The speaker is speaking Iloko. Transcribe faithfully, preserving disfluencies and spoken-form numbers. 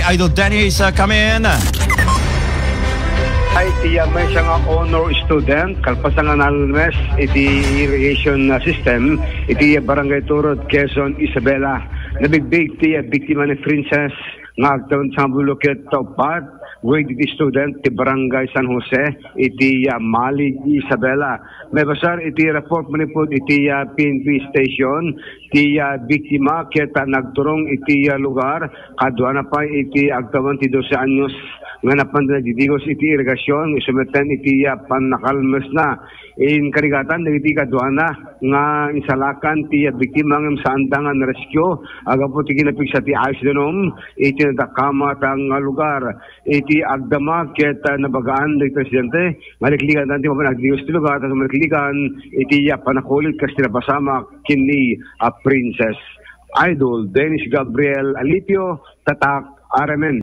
Idol Dennis, uh, come in. Ay, ti, uh, maysa nga honor student, kalpasan nga nalmes iti irrigation, uh, system, iti, uh, Barangay Turod, Quezon, Isabela. Nabigbig ti, uh, biktima ni Princess nga agtawen sangapulo ket upat, grade student ti Barangay San Jose, iti, uh, Malig, Isabela. Maibasar iti report manipud iti, uh, P N P station, ti, uh, biktima ket, uh, nagturong iti, uh, lugar, kaduana pay iti agtawen ti dose anyos nga napan nagdidigos iti irigasion, isu metten iti, ah, pannakalmesna. Inkarigatan dagiti kaduana nga insalakan ti, ah, biktima ngem saanda nga na-rescue, agapu ti kinapigsa ti ayos danum iti nadakkamat nga lugar. Iti agdama ket, ah, nabagaan dagiti residente nga liklikan ti mapan agdidigos ti lugar, tapno maliklikan iti, ah, panakulit kas ti napasamak kenni, ah, Princess. Idol Dennis Gabriel Alipio, Tatak, R M N.